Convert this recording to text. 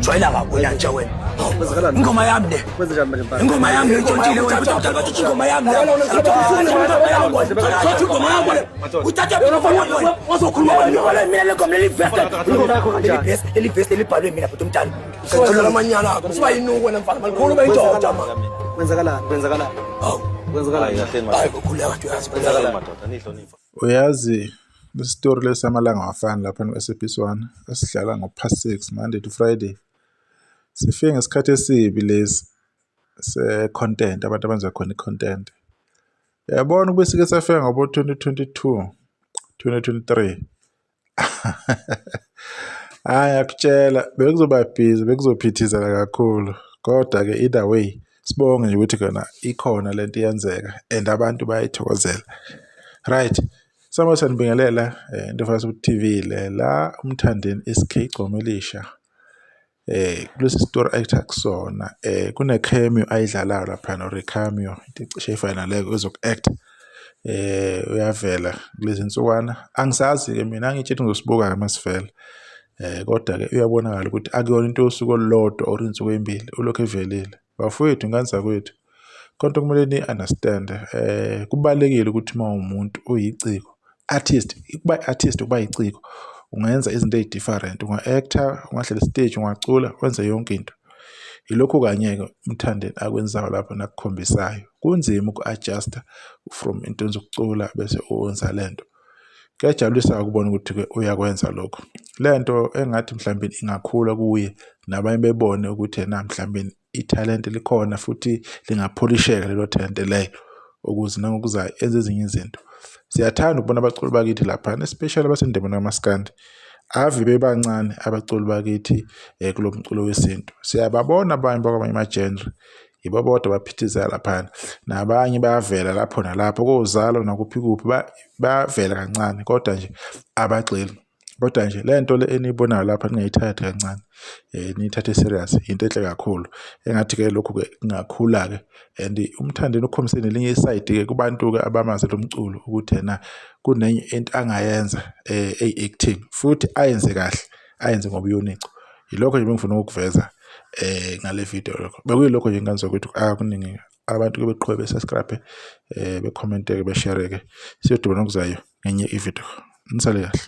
Jwayela kakhulu nje wena. Ingoma yami le. Ingoma yami le ntshontshile wena. Uthatha bathatha ingoma yami le. Uthatha ingoma yami le. Uthatha wazokhuluma wena mina le ngoma leli verse. Leli verse, leli verse lelibhalwe mina bhuti umntana. Ngicela amanyala akho. Usuba yinuku wena mfana. Malikhulu indoda man. Kwenzakalani? Kwenzakalani? Hawu. Kwenzakalani? Hayi kukhuleka nje uyazi. Kwenzakalani madoda? Nihlonipha. Uyazi lesitori lesi amalanga awafani lapha no-SABC 1 esidlala ngo-past 6 Monday to Friday. Sifike ngesikhathi esibi lesi se-content, abantu abenza khona i-content. Uyabona ukube sike safika ngabo-2022, 2023. Hhayi ngiyakutshela bekuzoba busy, bekuzophithizela kakhulu. Kodwa-ke either way sibonge nje ukuthi kona ikhona lento iyenzeka and abantu bayayithokozela. Right, Samuel sanibingelela into efana TV le la uMthandeni SK Igcokama Elisha kulesi story actor kusona kune-cameo ayidlalayo laphana or i-cameo into ecishe ifane naleyo kwezoku-act. Uyavela kulezi nsukwana angisazi-ke mina angitsheli ngizosibuka-ke masivela kodwa-ke uyabonakala ukuthi akuyona into yosuku olulodwa or iy'nsuku ey'mbili ulokhu evelile. Bafowethu ngane zakwethu konke okumele ni-understand kubalulekile ukuthi uma uwumuntu uyiciko artist, ukuba i-artist ukuba yiciko ungenza izinto ey'different, unga-act-a, ungadlala esiteji, ungacula wenze yonke into. Yilokhu kanye-ke uMthandeni akwenzayo lapho nakukhombisayo. Kunzima uku-adjust-a from entweni zokucula bese uwenza le nto. Kuyajabulisa-ke ukubona ukuthi-ke uyakwenza lokho. Le nto engathi mhlawumbe ingakhula kuye nabanye bebone ukuthi ena mhlawumbe ithalente likhona futhi lingapholisheka lelo thalente lelo ukuze nangokuzayo enze ezinye izinto. Siyathanda ukubona abaculi bakithi laphana especially abasendimeni kamaskandi. Ave bebancane abaculi bakithi kulo mculo wesintu. Siyababona abanye bakwamanye ama-genre yibo bodwa abaphithizela laphana nabanye bayavela lapho nalapho kozalo nakuphi kuphi bayavela kancane kodwa nje abagxili. Kodwa nje le nto le eniyibonayo lapha ningayithathi kancane niyithathe serious into enhle kakhulu engathi-ke lokhu-ke kungakhula-ke and uMthandeni ukhombise nelinye isayidi-ke kubantu-ke abamazi lo mculo ukuthi ena kunenye into angayenza eyi-acting futhi ayenze kahle ayenze ngobuyonico. Yilokho nje bengifuna ukukuveza ngale video lokho. Bekuyilokho nje ngane zakwethu akuningi abantu-ke beqhubeke be-subscribe bekhomente-ke beshere-ke. Siyodibana okuzayo ngenye ividiyo. Nisale kahle.